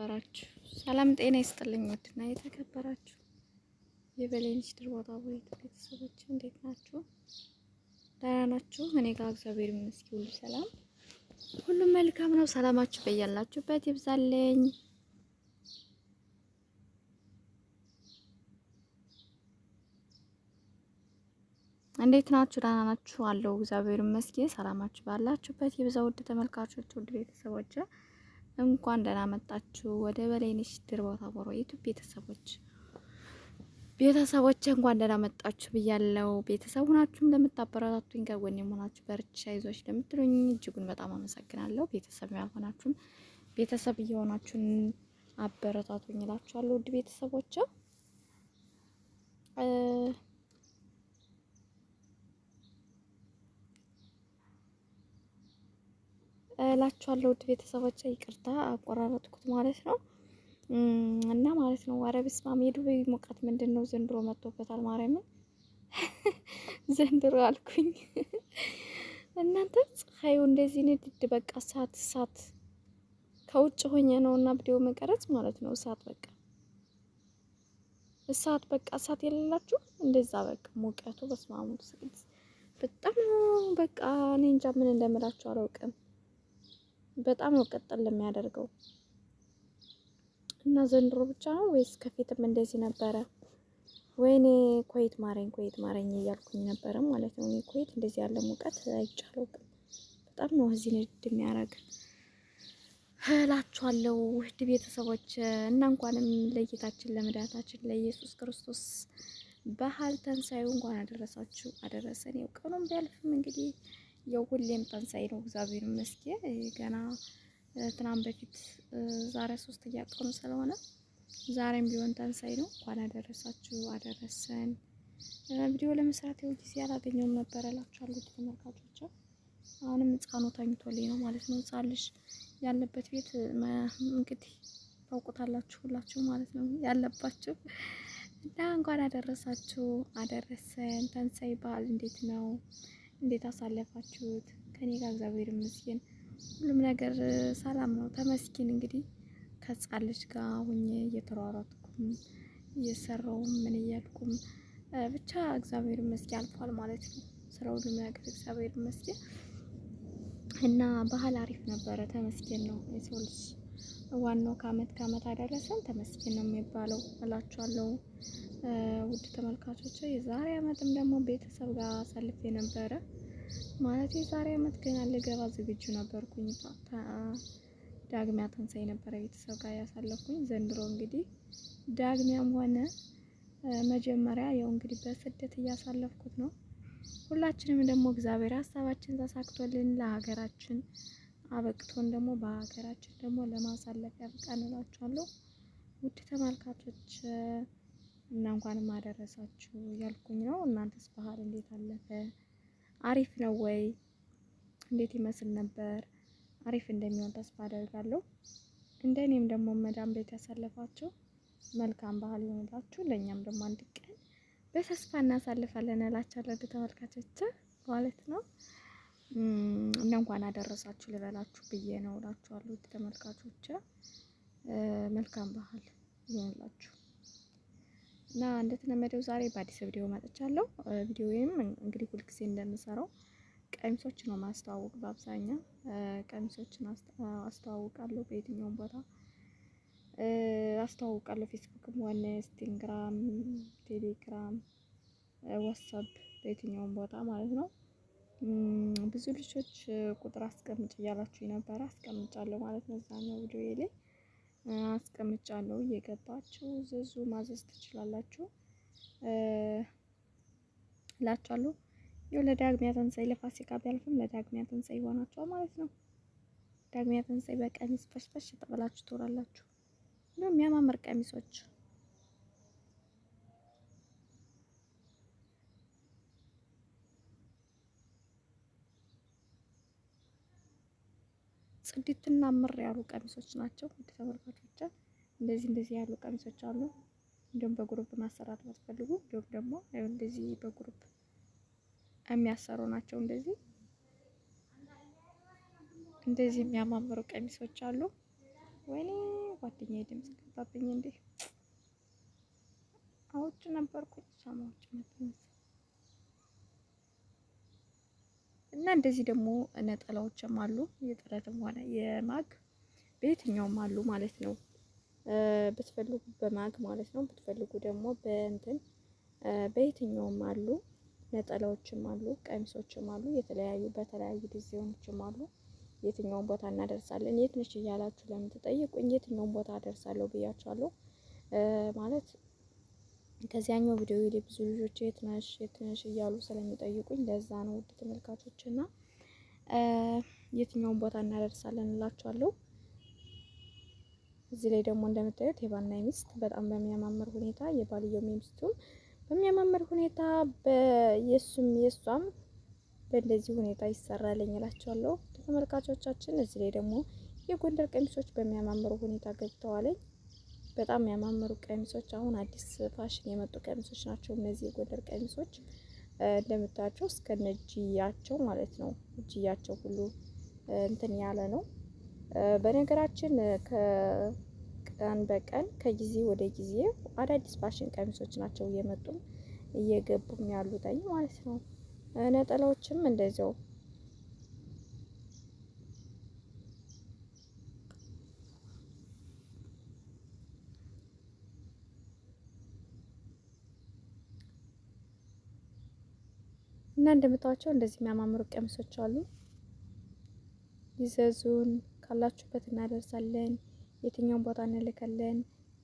የተከበራችሁ ሰላም ጤና ይስጥልኝ። ውድና የተከበራችሁ የበሌንሽ ድርቦታ ቦይት ቤተሰቦች እንዴት ናችሁ? ደህና ናችሁ? እኔ ጋር እግዚአብሔር ይመስገን ሁሉ ሰላም፣ ሁሉም መልካም ነው። ሰላማችሁ በያላችሁበት ይብዛልኝ። እንዴት ናችሁ? ደህና ናችሁ? አለው እግዚአብሔር ይመስገን። ሰላማችሁ ባላችሁበት ይብዛ። ውድ ተመልካቾች፣ ውድ ቤተሰቦች እንኳን ደህና መጣችሁ ወደ በሌንሽ ድርቦታ ቦሮ ዩቲዩብ ቤተሰቦች እንኳን ደህና መጣችሁ ብያለው። ቤተሰብ ሆናችሁም ለምታበረታቱኝ ከጎኔ ሆናችሁ በርቻ ይዞች ለምትሉኝ እጅጉን በጣም አመሰግናለሁ። ቤተሰብ ያልሆናችሁም ቤተሰብ እየሆናችሁን አበረታቱኝ እላችኋለሁ። ውድ ቤተሰቦች እላችኋለሁ። ውድ ቤተሰቦች ይቅርታ አቆራረጥኩት ማለት ነው እና ማለት ነው። ኧረ በስመ አብ የዱባይ ሙቀት ምንድን ነው ዘንድሮ መጥቶበታል። ማርያምን ዘንድሮ አልኩኝ እናንተ ፀሐዩ እንደዚህ ንድድ በቃ እሳት እሳት ከውጭ ሆኜ ነው እና ቪዲዮ መቀረጽ ማለት ነው። እሳት በቃ እሳት በቃ እሳት የሌላችሁ እንደዛ በቃ ሙቀቱ በስመ አብ በጣም ነው በቃ እኔ እንጃ ምን እንደምላችሁ አላውቅም። በጣም ነው ቀጠል የሚያደርገው እና ዘንድሮ ብቻ ነው ወይስ ከፊትም እንደዚህ ነበረ? ወይኔ ኮይት ማረኝ ኮይት ማረኝ እያልኩኝ ነበረ ማለት ነው። እኔ ኮይት እንደዚህ ያለ ሙቀት አይቻለውም። በጣም ነው እዚህ ንድ የሚያደርግ እላችኋለሁ ውድ ቤተሰቦች እና እንኳንም ለጌታችን ለመድኃኒታችን ለኢየሱስ ክርስቶስ በዓለ ትንሣኤው እንኳን አደረሳችሁ አደረሰን። ያው ቀኑም ቢያልፍም እንግዲህ ያው ሁሌም ትንሣኤ ነው፣ እግዚአብሔር ይመስገን። ገና ትናንት በፊት ዛሬ ሶስተኛ ቀኑ ስለሆነ ዛሬም ቢሆን ትንሣኤ ነው። እንኳን አደረሳችሁ አደረሰን። ቪዲዮ ለመስራት ያው ጊዜ አላገኘውም ነበር እላችኋለሁ ተመልካቾች። አሁንም ሕፃኑ ተኝቶልኝ ነው ማለት ነው። ሕፃን ልጅ ያለበት ቤት እንግዲህ ታውቁታላችሁ ሁላችሁ ማለት ነው ያለባችሁ እና እንኳን አደረሳችሁ አደረሰን። ትንሣኤ በዓል እንዴት ነው? እንዴት አሳለፋችሁት? ከኔ ጋር እግዚአብሔር ይመስገን ሁሉም ነገር ሰላም ነው፣ ተመስገን። እንግዲህ ከሕፃን ልጅ ጋር ሁኜ እየተሯሯጥኩም እየሰራውም ምን እያልኩም ብቻ እግዚአብሔር ይመስገን አልፏል ማለት ነው። ስለ ሁሉም ነገር እግዚአብሔር ይመስገን እና ባህል አሪፍ ነበረ፣ ተመስገን ነው። የሰው ልጅ ዋናው ከአመት ከአመት አደረሰን ተመስገን ነው የሚባለው እላችኋለሁ። ውድ ተመልካቾች የዛሬ አመትም ደግሞ ቤተሰብ ጋር አሳልፌ ነበረ ማለት የዛሬ አመት ገና ልገባ ዝግጁ ነበርኩኝ። ዳግሚያ ትንሣኤ ነበረ ቤተሰብ ጋር ያሳለፍኩኝ። ዘንድሮ እንግዲህ ዳግሚያም ሆነ መጀመሪያ ያው እንግዲህ በስደት እያሳለፍኩት ነው። ሁላችንም ደግሞ እግዚአብሔር ሀሳባችን ተሳክቶልን ለሀገራችን አበቅቶን ደግሞ በሀገራችን ደግሞ ለማሳለፍ ያብቃን እላችኋለሁ። ውድ ተመልካቾች እና እንኳንም አደረሳችሁ ያልኩኝ ነው። እናንተስ ባህል እንዴት አለፈ? አሪፍ ነው ወይ? እንዴት ይመስል ነበር? አሪፍ እንደሚሆን ተስፋ አደርጋለሁ። እንደ እኔም ደግሞ መዳም ቤት ያሳለፋችሁ መልካም ባህል ይሆንላችሁ። ለእኛም ደግሞ አንድ ቀን በተስፋ እናሳልፋለን እላችኋለሁ ተመልካቾች ማለት ነው። እና እንኳን አደረሳችሁ ልበላችሁ ብዬ ነው እላችኋለሁ ተመልካቾች። መልካም ባህል ይሆንላችሁ። እና እንደተለመደው ዛሬ በአዲስ ቪዲዮ መጥቻለሁ። ቪዲዮዬም እንግዲህ ሁልጊዜ እንደምሰራው ቀሚሶች ነው ማስተዋወቅ። በአብዛኛው ቀሚሶችን አስተዋውቃለሁ፣ በየትኛውም ቦታ አስተዋውቃለሁ። ፌስቡክም ሆነ ኢንስታግራም፣ ቴሌግራም፣ ዋትስአፕ በየትኛውም ቦታ ማለት ነው። ብዙ ልጆች ቁጥር አስቀምጭ እያላችሁ ነበረ፣ አስቀምጫለሁ ማለት ነው። እዛኛው ቪዲዮ ላይ አስቀምጫለሁ። እየገባችሁ ዘዙ፣ ማዘዝ ትችላላችሁ እላችኋለሁ። ይኸው ለዳግሚያ ትንሣኤ ለፋሲካ ቢያልፍም ለዳግሚያ ትንሣኤ ይሆናችኋል ማለት ነው። ዳግሚያ ትንሣኤ በቀሚስ ፈሽፈሽ ተብላችሁ ትውላላችሁ። እንደውም የሚያማምር ቀሚሶች ጽድትና ምር ያሉ ቀሚሶች ናቸው። ውድ ተመልካቾች እንደዚህ እንደዚህ ያሉ ቀሚሶች አሉ። እንዲሁም በ group ማሰራት ብትፈልጉ እንዲሁም ደግሞ እንደዚህ በ group የሚያሰሩ ናቸው። እንደዚህ እንደዚህ የሚያማምሩ ቀሚሶች አሉ። ወይኔ የጓደኛዬ ድምጽ ገባብኝ እንዴ! አውጭ ነበርኩኝ፣ እሷም አውጭ ነበር። እና እንደዚህ ደግሞ ነጠላዎችም አሉ፣ የጥለትም ሆነ የማግ በየትኛውም አሉ ማለት ነው። ብትፈልጉ በማግ ማለት ነው፣ ብትፈልጉ ደግሞ በእንትን በየትኛውም አሉ። ነጠላዎችም አሉ፣ ቀሚሶችም አሉ፣ የተለያዩ በተለያዩ ዲዛይኖችም አሉ። የትኛውን ቦታ እናደርሳለን የት ነሽ እያላችሁ ለምትጠይቁኝ የትኛውን ቦታ አደርሳለሁ ብያችኋለሁ። ማለት ከዚያኛው ቪዲዮ ላይ ብዙ ልጆች የት ነሽ የት ነሽ እያሉ ስለሚጠይቁኝ ለዛ ነው ውድ ተመልካቾች፣ እና የትኛውን ቦታ እናደርሳለን እላችኋለሁ። እዚህ ላይ ደግሞ እንደምታዩት የባልና የሚስት በጣም በሚያማምር ሁኔታ የባልየውም የሚስቱም በሚያማምር ሁኔታ የሱም የሷም በእንደዚህ ሁኔታ ይሰራልኝ እላችኋለሁ ተመልካቾቻችን። እዚህ ላይ ደግሞ የጎንደር ቀሚሶች በሚያማምሩ ሁኔታ ገብተዋለኝ። በጣም የሚያማምሩ ቀሚሶች አሁን አዲስ ፋሽን የመጡ ቀሚሶች ናቸው እነዚህ የጎንደር ቀሚሶች። እንደምታያቸው እስከነ እጅያቸው ማለት ነው። እጅያቸው ሁሉ እንትን ያለ ነው። በነገራችን ከቀን በቀን ከጊዜ ወደ ጊዜ አዳዲስ ፋሽን ቀሚሶች ናቸው እየመጡም እየገቡም ያሉትኝ ማለት ነው። ነጠላዎችም እንደዚያው እና እንደምታዋቸው እንደዚህ የሚያማምሩ ቀሚሶች አሉ። ይዘዙን፣ ካላችሁበት እናደርሳለን። የትኛውን ቦታ እንልካለን።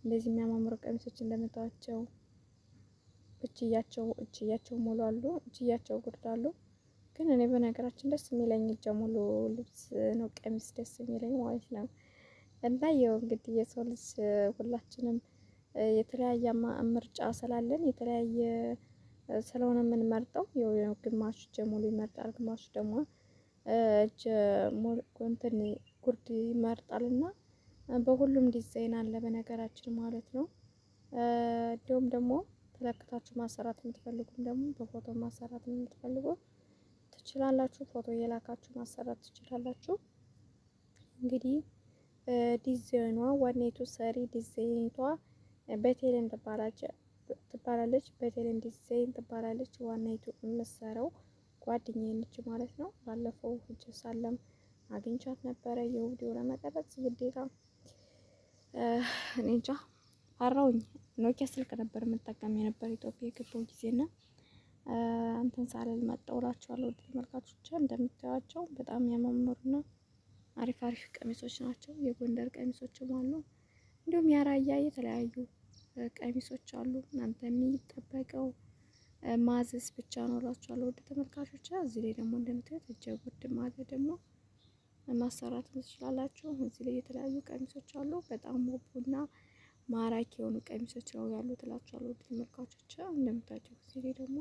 እንደዚህ የሚያማምሩ ቀሚሶች እንደምታዋቸው እጅያቸው እጅያቸው ሙሉ አሉ፣ እጅያቸው ጉርድ አሉ። ግን እኔ በነገራችን ደስ የሚለኝ እጀ ሙሉ ልብስ ነው፣ ቀሚስ ደስ የሚለኝ ማለት ነው። እና ያው እንግዲህ የሰው ልጅ ሁላችንም የተለያየ ምርጫ ስላለን የተለያየ ስለሆነ የምንመርጠው ያው ግማሹ እጀ ሙሉ ይመርጣል፣ ግማሹ ደግሞ እጀ ሙሉ እንትን ጉርድ ይመርጣል። እና በሁሉም ዲዛይን አለ በነገራችን ማለት ነው። እንዲሁም ደግሞ ተለክታችሁ ማሰራት የምትፈልጉም ደግሞ በፎቶ ማሰራት የምትፈልጉ ትችላላችሁ። ፎቶ እየላካችሁ ማሰራት ትችላላችሁ። እንግዲህ ዲዛይኗ ዋናይቱ ሰሪ ዲዛይኗ በቴሌም ትባላለች። በቴሌም ዲዛይን ትባላለች። ዋናይቱ የምትሰራው ጓደኛዬ ነች ማለት ነው። ባለፈው ሂጅ ሳለም አግኝቻት ነበረ። የቪዲዮ ለመቀረጽ ግዴታ እኔ እንጃ ፈራሁኝ። ኖኪያ ስልክ ነበር የምጠቀም የነበር ኢትዮጵያ የገባው ጊዜና እንትን ሳልል መጣሁ እላችኋለሁ። ውድ ተመልካቾች እንደምታዩቸው በጣም ያማምሩና አሪፍ አሪፍ ቀሚሶች ናቸው። የጎንደር ቀሚሶችም አሉ፣ እንዲሁም የራያ የተለያዩ ቀሚሶች አሉ። እናንተ የሚጠበቀው ማዘዝ ብቻ ነው እላችኋለሁ። ውድ ተመልካቾች እዚህ ላይ ደግሞ እንደምታዩት እጀ ጉርድም አለ ደግሞ ማሰራት ትችላላችሁ። እዚህ ላይ የተለያዩ ቀሚሶች አሉ። በጣም ውቡና ማራኪ የሆኑ ቀሚሶች ነው ያሉት እላችኋለሁ። ውድ ተመልካቾች እንደምታዩት እዚህ ላይ ደግሞ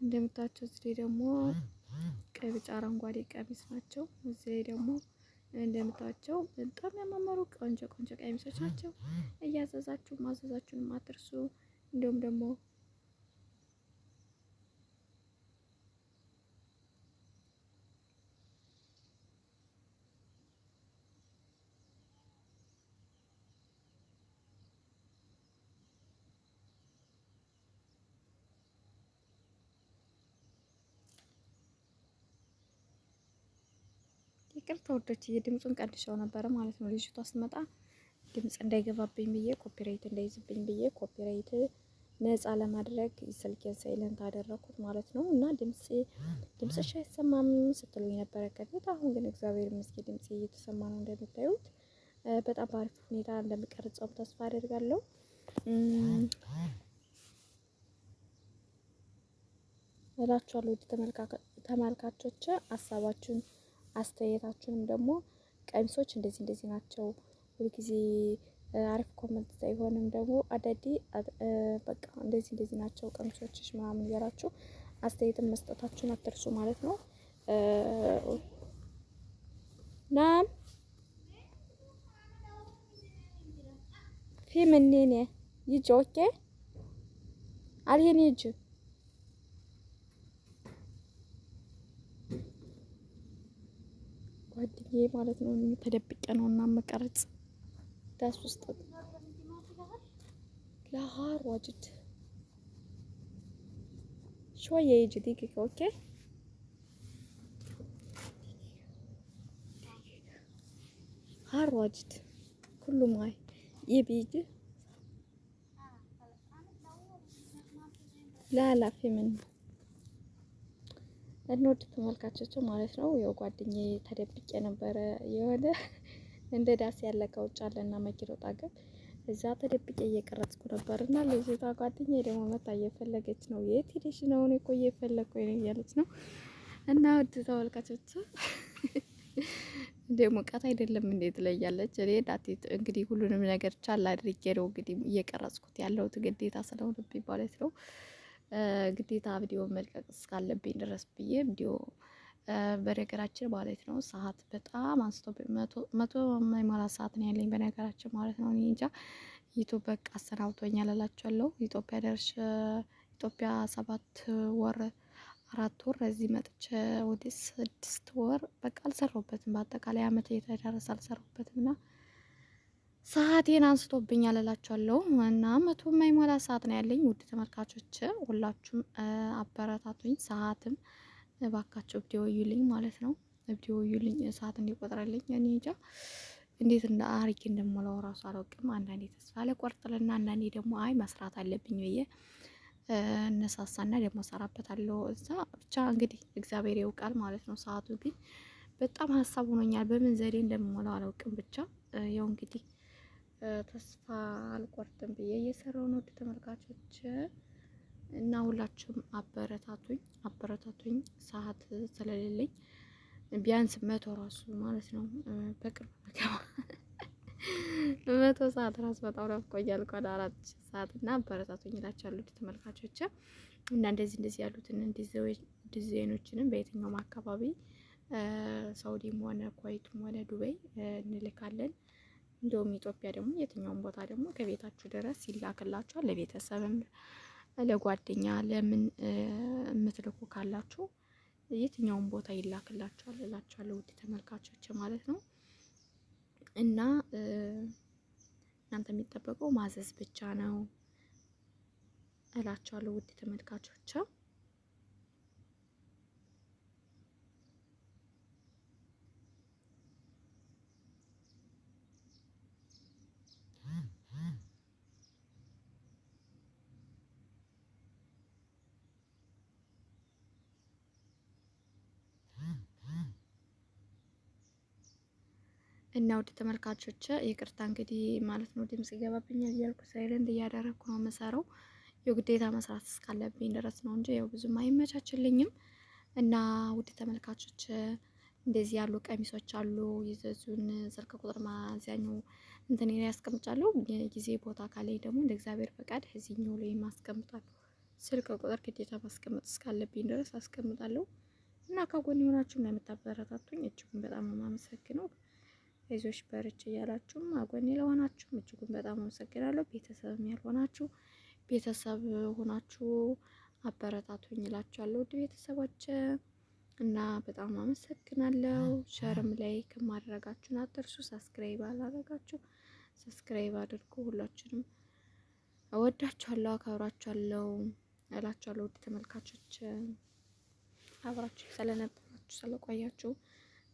እንደምታዩት እዚህ ላይ ደግሞ ቀይ፣ ቢጫ፣ አረንጓዴ ቀሚስ ናቸው። እዚህ ላይ ደግሞ እንደምታዩቸው በጣም ያማመሩ ቆንጆ ቆንጆ ቀሚሶች ናቸው። እያዘዛችሁ ማዘዛችሁንም አትርሱ። እንዲሁም ደግሞ ይቅርታ ውዶች ድምፁን ቀንሼው ነበረ ማለት ነው። ልጅቷ ስትመጣ ድምፅ እንዳይገባብኝ ብዬ copyright እንዳይዝብኝ ብዬ copyright ነፃ ለማድረግ ስልኬን silent አደረኩት ማለት ነው። እና ድምፅሽ አይሰማም ስትሉኝ ነበረ ከፊት። አሁን ግን እግዚአብሔር ይመስገን ድምጽ እየተሰማ ነው እንደምታዩት። በጣም በአሪፍ ሁኔታ እንደምቀርጸውም ተስፋ አደርጋለሁ እላችኋለሁ። ውድ ተመልካቾች ሀሳባችሁን አስተያየታችሁንም ደግሞ ቀሚሶች እንደዚህ እንደዚህ ናቸው ሁልጊዜ አሪፍ comment ሳይሆንም ደግሞ አዳዲ በቃ እንደዚህ እንደዚህ ናቸው ቀሚሶችሽ ምናምን እያላችሁ አስተያየትን መስጠታችሁን አትርሱ ማለት ነው። نعم في منين يجي اوكي الحين يجي ጓደኛዬ ማለት ነው። ተደብቄ ነው እና መቀረጽ ዳስ ውስጥ لا حار واجد شوية يجي دقيقة okay. حار واجد كله ماي يبي يجي لا لا في منه እንወድ ተመልካቾች ማለት ነው። ያው ጓደኛዬ ተደብቄ ነበረ የሆነ እንደ ዳስ ያለ ከውጭ አለና መኪናው አጠገብ እዛ ተደብቄ እየቀረጽኩ ነበር እና ልጅቷ ጓደኛዬ ደግሞ መታ እየፈለገች ነው። የት ሄደሽ ነው? እኔ እኮ እየፈለግኩኝ ነው እያለች ነው። እና ውድ ተመልካቾች እንደ ሙቀት አይደለም እንዴ ትለያለች። እኔ ዳቴ እንግዲህ ሁሉንም ነገር ቻል አድርጌ ነው እንግዲህ እየቀረጽኩት ያለሁት ግዴታ ስለሆነብኝ ማለት ነው። ግዴታ ቪዲዮ መልቀቅ እስካለብኝ ድረስ ብዬ ቪዲዮ በነገራችን ማለት ነው ሰዓት በጣም አንስቶ 100 የማይሞላ ሰዓት ነው ያለኝ በነገራችን ማለት ነው። እኔ እንጃ YouTube በቃ አሰናብቶኛል እላችኋለሁ። ኢትዮጵያ ደርሼ ኢትዮጵያ 7 ወር 4 ወር እዚህ መጥቼ ወደ 6 ወር በቃ አልሰራሁበትም። በአጠቃላይ አመት እየተዳረሰ አልሰራሁበትም እና ሰዓቴን አንስቶብኛል እላችኋለሁ። እና 100 የማይሞላ ሰዓት ነው ያለኝ። ውድ ተመልካቾች ሁላችሁም አበረታቱኝ። ሰዓትም እባካችሁ ቪዲዮ እዩልኝ ማለት ነው። ቪዲዮ እዩልኝ ሰዓት እንዲቆጥርልኝ። እኔ እንጃ እንዴት እንደ አርጌ እንደሞላው እራሱ አላውቅም። አንዳንዴ ተስፋ ለቆርጥልና አንዳንዴ ደግሞ አይ መስራት አለብኝ ብዬ እነሳሳና ደግሞ ሰራበታለሁ። እዛ ብቻ እንግዲህ እግዚአብሔር ያውቃል ማለት ነው። ሰዓቱ ግን በጣም ሀሳብ ሆኖኛል። በምን ዘዴ እንደምሞላው አላውቅም። ብቻ ያው እንግዲህ ተስፋ አልቆርጥም ብዬ እየሰራው ነው። ውድ ተመልካቾች እና ሁላችሁም አበረታቱኝ አበረታቱኝ። ሰዓት ስለሌለኝ ቢያንስ 100 ራሱ ማለት ነው በቅርብ ገባ 100 ሰዓት ራሱ በጣም ናፍቆኛል። እንኳን 4000 ሰዓት እና አበረታቱኝ እላችኋለሁ ውድ ተመልካቾች። እና እንደዚህ እንደዚህ ያሉትን ዲዛይኖችንም በየትኛውም አካባቢ ሳውዲም ሆነ ኩዌትም ሆነ ዱባይ እንልካለን። እንደውም ኢትዮጵያ ደግሞ የትኛውም ቦታ ደግሞ ከቤታችሁ ድረስ ይላክላችኋል። ለቤተሰብም ለጓደኛ ለምን የምትልኩ ካላችሁ የትኛውም ቦታ ይላክላችኋል እላችኋለሁ ውድ ተመልካቾች ማለት ነው። እና እናንተ የሚጠበቀው ማዘዝ ብቻ ነው እላችኋለሁ ውድ ተመልካቾች። እና ውድ ተመልካቾች ይቅርታ እንግዲህ ማለት ነው ድምጽ ይገባብኛል እያልኩ silent እያደረግኩ ነው የምሰራው። የግዴታ መስራት እስካለብኝ ድረስ ነው እንጂ ያው ብዙም አይመቻችልኝም። እና ውድ ተመልካቾች እንደዚህ ያሉ ቀሚሶች አሉ፣ ይዘዙን። ስልክ ቁጥር ማዚያኛው እንትን ላይ ያስቀምጫለሁ። ጊዜ ቦታ ካለኝ ደግሞ እንደ እግዚአብሔር ፈቃድ እዚህኛው ላይ ማስቀምጣለሁ። ስልክ ቁጥር ግዴታ ማስቀመጥ እስካለብኝ ድረስ አስቀምጣለሁ። እና ከጎን የሆናችሁ ለምታበረታቱኝ እጅጉን በጣም ነው የማመሰግነው። አይዞሽ በርቺ እያላችሁም አጎኔ ለሆናችሁም እጅጉን በጣም አመሰግናለሁ። ቤተሰብም ያልሆናችሁ ቤተሰብ ሆናችሁ አበረታቱኝ እላችኋለሁ ውድ ቤተሰቦች እና በጣም አመሰግናለሁ። share ም like ማድረጋችሁን አትርሱ። subscribe አላደረጋችሁ subscribe አድርጉ። ሁላችንም እወዳችኋለሁ፣ አከብራችኋለሁ እላችኋለሁ። ውድ ተመልካቾች አብራችሁ ስለነበራችሁ ስለቆያችሁ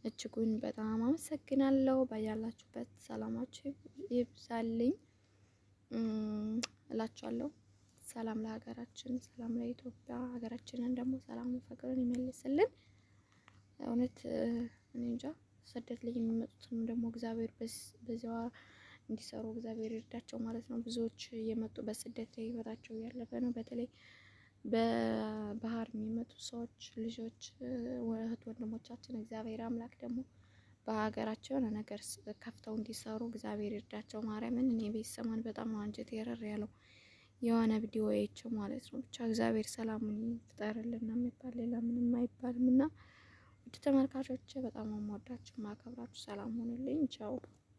እጅጉን በጣም አመሰግናለሁ። ባያላችሁበት ሰላማችሁ ይብዛልኝ እላችኋለሁ። ሰላም ለሀገራችን፣ ሰላም ለኢትዮጵያ። ሀገራችንን ደግሞ ሰላም ፍቅርን ይመልስልን። እውነት እኔ እንጃ ስደት ላይ የሚመጡትንም ደግሞ እግዚአብሔር በዚያዋ እንዲሰሩ እግዚአብሔር ይርዳቸው ማለት ነው። ብዙዎች እየመጡ በስደት ላይ ህይወታቸው እያለፈ ነው። በተለይ በባህር የሚመጡ ሰዎች ልጆች፣ እህት ወንድሞቻችን እግዚአብሔር አምላክ ደግሞ በሀገራቸው የሆነ ነገር ከፍተው እንዲሰሩ እግዚአብሔር ይርዳቸው። ማርያምን እኔ ቤት ሰሞን በጣም አንጀት የረር ያለው የሆነ ቪዲዮ አይቼው ማለት ነው። ብቻ እግዚአብሔር ሰላሙን ይፍጠርልን ነው የሚባል ሌላ ምንም አይባልም። እና ውድ ተመልካቾች በጣም የምወዳችሁ ማከብራችሁ፣ ሰላም ሆኑልኝ። ቻው።